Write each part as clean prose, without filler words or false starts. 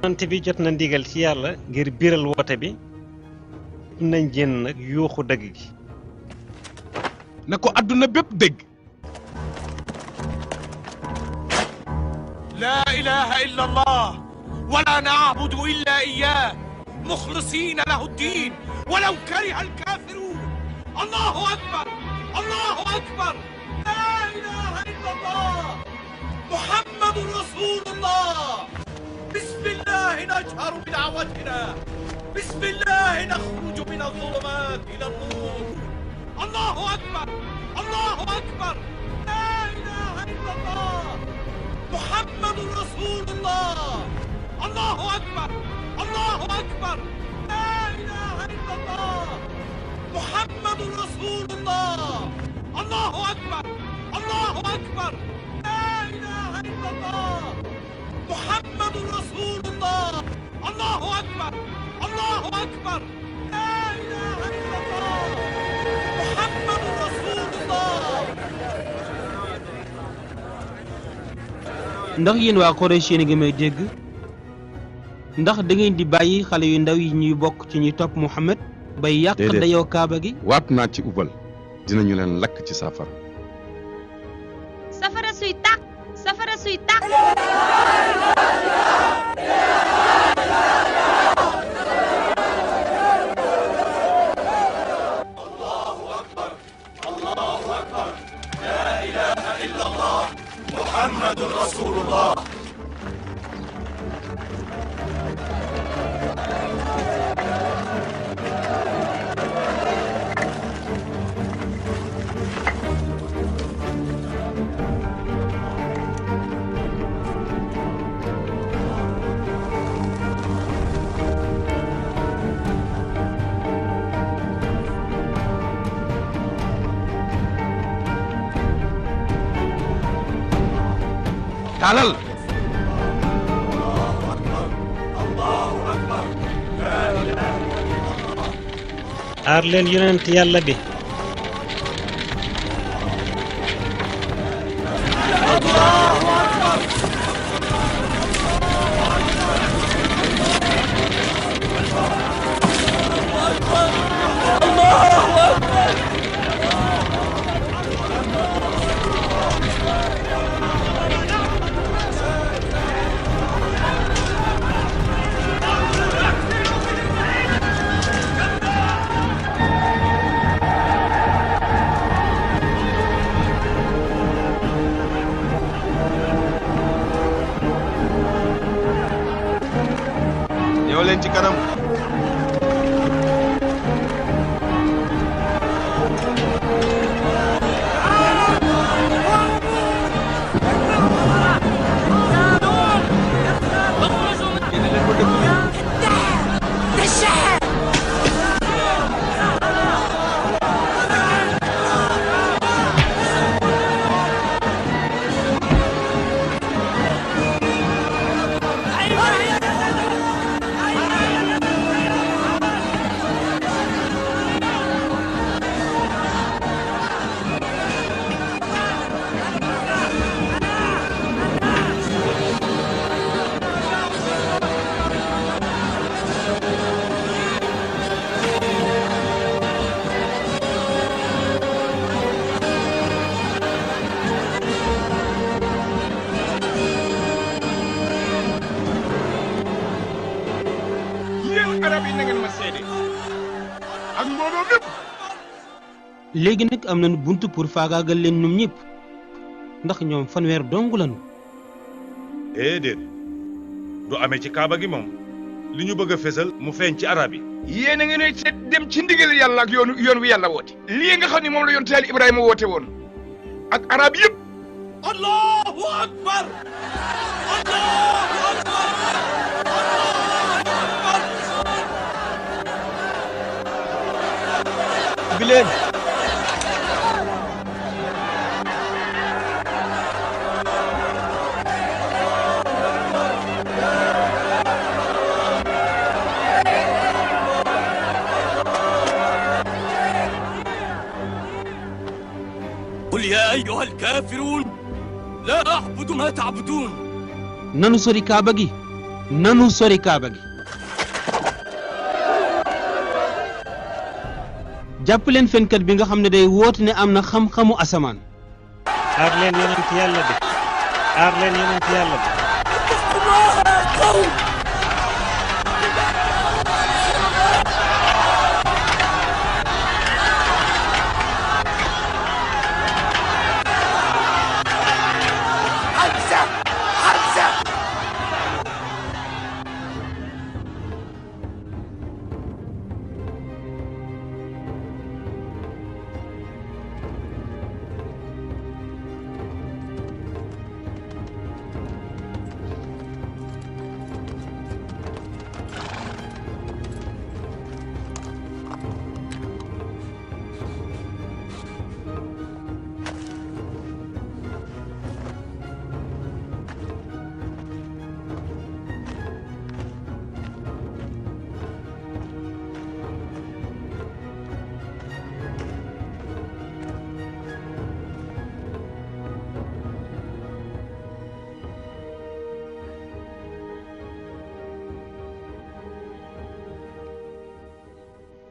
ante bi jot na ndigal ci yàlla ngir biral woote bi nañ génn nag yuuxu dëgg gi na ko adduna bépp dégg لا إله إلا الله ولا نعبد إلا إياه مخلصين له الدين ولو كره الكافرون الله أكبر الله أكبر لا إله إلا الله محمد رسول الله بسم الله نجهر بدعوتنا بسم الله نخرج من الظلمات إلى النور الله أكبر الله أكبر لا إله إلا الله محمد رسول الله الله أكبر الله أكبر لا إله إلا الله محمد رسول الله الله أكبر الله أكبر لا إله إلا الله محمد رسول الله الله أكبر الله أكبر لا إله إلا الله محمد رسول الله ndax yéen waa Quraysh yéen a ngi may dégg ndax da ngeen di bàyyi xale yu ndaw yi ñuy bokk ci ñuy topp Muhammad bay yàq dayoo Kaaba gi waat naa ci ubal dinañu leen lakk ci safara safara suy tàkk safara suy tàkk محمد رسول الله taalal aar leen yonent yàlla bi ñëw leen ci kanam arab yi na ngeen ma seede ak mbooloo mépp léegi nag am nañu bunt pour faagaagal leen ñoom ñëpp ndax ñoom fanweer dong lañu déedéet du amee ci kaaba gi moom li ñu bëgg a fésal mu feeñ ci arab yi yéen a ngeen seet dem ci ndigal yàlla ak yoon wi yàlla woote lii nga xam ne moom la yonent Yàlla Ibrahima woote woon ak arab yëpp allahu akbar allahu akbar bi leen قل يا أيها الكافرون لا أعبد ما تعبدون nanu sori Kaaba gi nanu sori kaaba gi jàpp leen fenkat bi nga xam ne day woote ne am na xam-xamu asamaan aar leen yonent yàlla bi aar leen yonent yàlla bi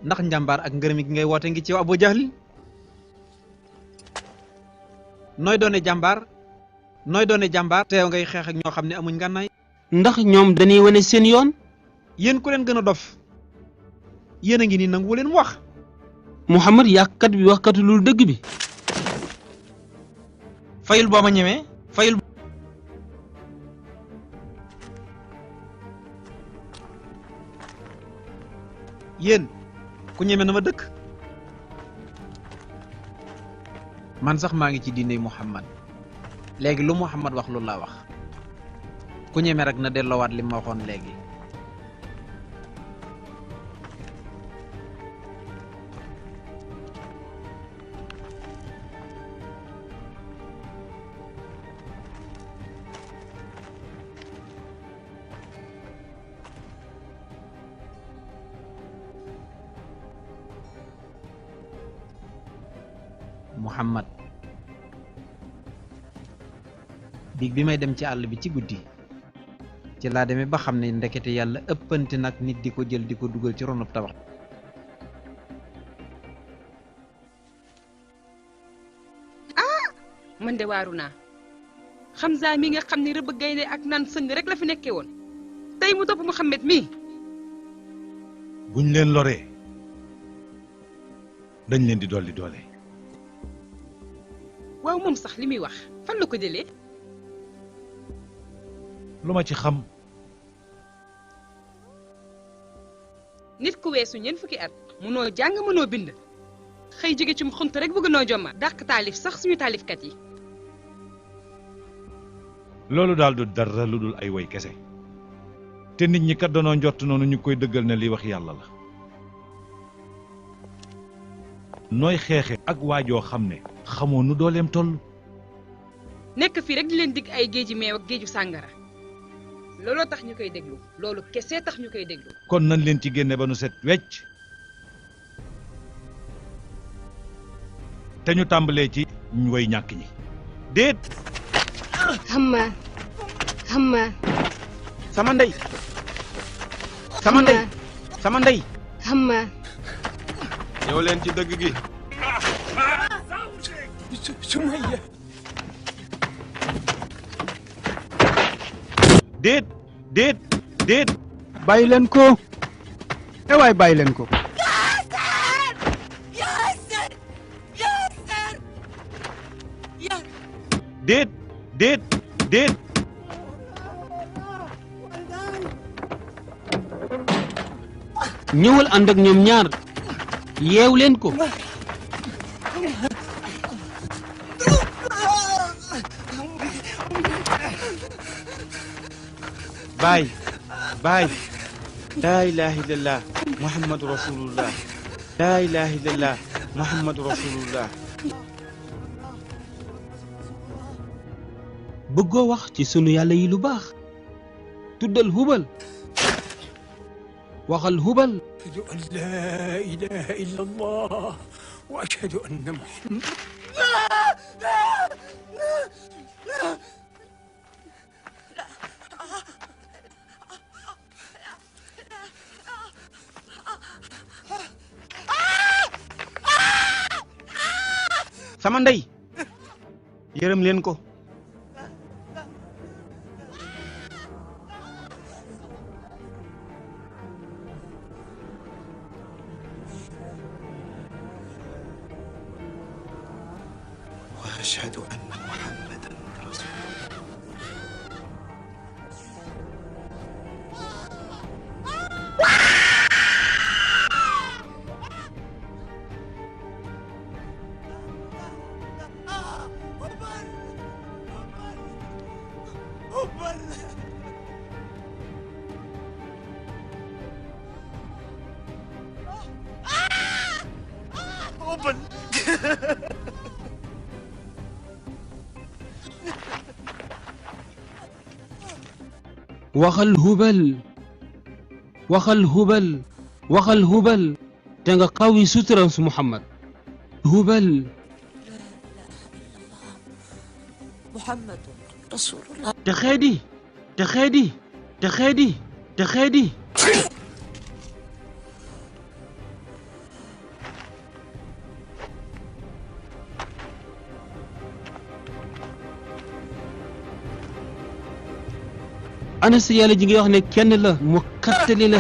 ndax njàmbaar ak ngërëm gi ngay woote ngi ci yow Abu Jahl nooy doone jàmbaar teew ngay xeex ak ñoo xam ne amuñ ngànnaay ndax ñoom dañuy wane seen yoon yéen ku leen gën a dof yéen a ngi nii nangu leen wax Muhammad yàqkat bi waxkatu lul dëgg bi fayul boo ma ñemee fayul yéen ku ñeme na ma dëkk man sax maa ngi ci diine Muhammad léegi lu Muhammad wax loolu laa wax ku ñeme rek na delloowaat li ma waxoon léegi Muhammad biig bi may dem ci àll bi ci guddi ci laa demee ba xam ne ndekete yàlla ëppante nag nit di ko jël di ko dugal ci ronub tabax man de waaru naa Hamza mi nga xam ne rëbb gaynde ak naan sëng rek la fi nekkee woon tey mu topp Muhammad mi buñ leen loree dañ leen di dolli doole. waaw moom sax li muy wax fan la ko jëlee. lu ma ci xam. nit ku weesu ñeent fukki at mënoo jàng mënoo bind xëy jóge ci xunt rek bëgg noo jomma dàq taalif sax suñu taalifkat yi. loolu daal du dara lu dul ay woy kese te nit ñi kat danoo njott noonu ñu koy dëggal ne li wax yàlla la. nooy xeexe ak waajoo xam ne xamoo nu dooleem toll. nekk fii rek di leen dig ay géeji meew ak géeju sàngara looloo tax ñu koy déglu loolu kese tax ñu koy déglu. kon nañ leen ci génne ba nu set wecc te ñu tàmbalee ci ñu way ñàkk ñi déet. Hamma sama ndey sama ndey sama ndey Hamma ñëw leen ci dëgg gi. Sumayya déet déet déet. bàyyi leen ko waay bàyyi leen ko. déet déet déet. ñëwal ànd ak ñoom ñaar yeew leen ko. baay laa ilaha illallah muhammadu rasulullah laa ilaha illallah muhammadu rasulullah. bëggoo wax ci sunu yàlla yi lu baax tuddal hubal waxal hubal. ashhadu an laa ilaha illallah wa ashhadu anna muhammad. sama ndey yërëm leen ko وأشهد أن محمدا رسول الله. waxal hubal te nga xawi suturam su Muhammad hubal محمد رسول الله. te xeedi ana sa yàlla ji nga wax ne kenn la mu xattali la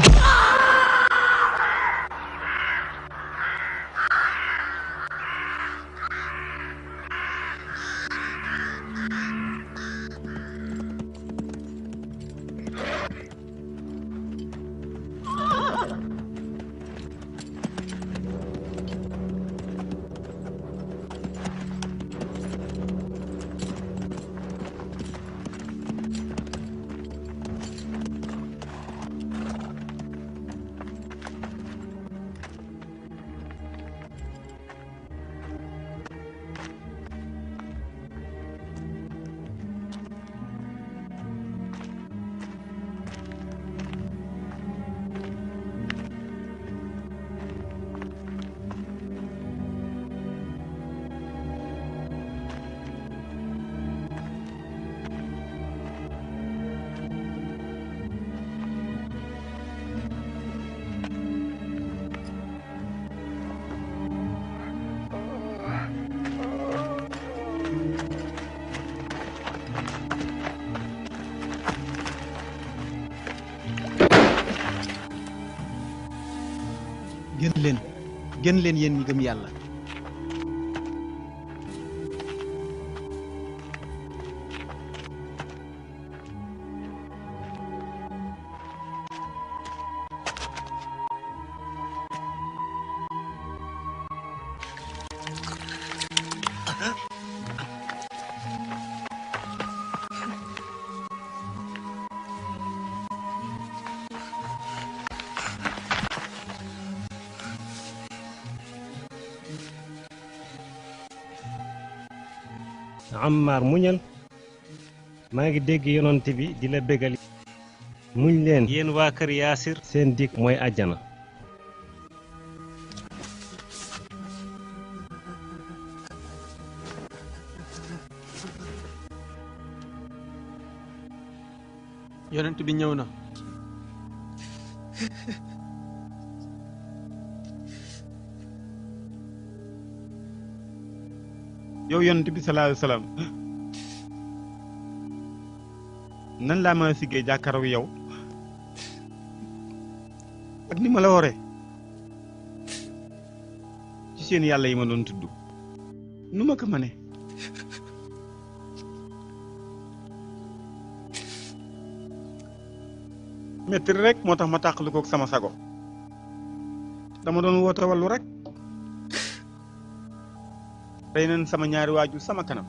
gën leen yéen ñi gëm yàlla Ammar muñal maa ngi dégg yonent bi di la bégal muñ leen yéen waa kër Yaasir seen dikk mooy àjjana yonent bi ñëw na yow yonent bi sallallahu alayhi wasallam nan laa mën a siggee jàkkaarloo yow ak ni ma la waree ci seen yàlla yi ma doon tudd nu ma ko mënee metti rek moo tax ma tàqalu koog sama sago dama doon woote wallu rek rey nañ sama ñaari waajur sama kanam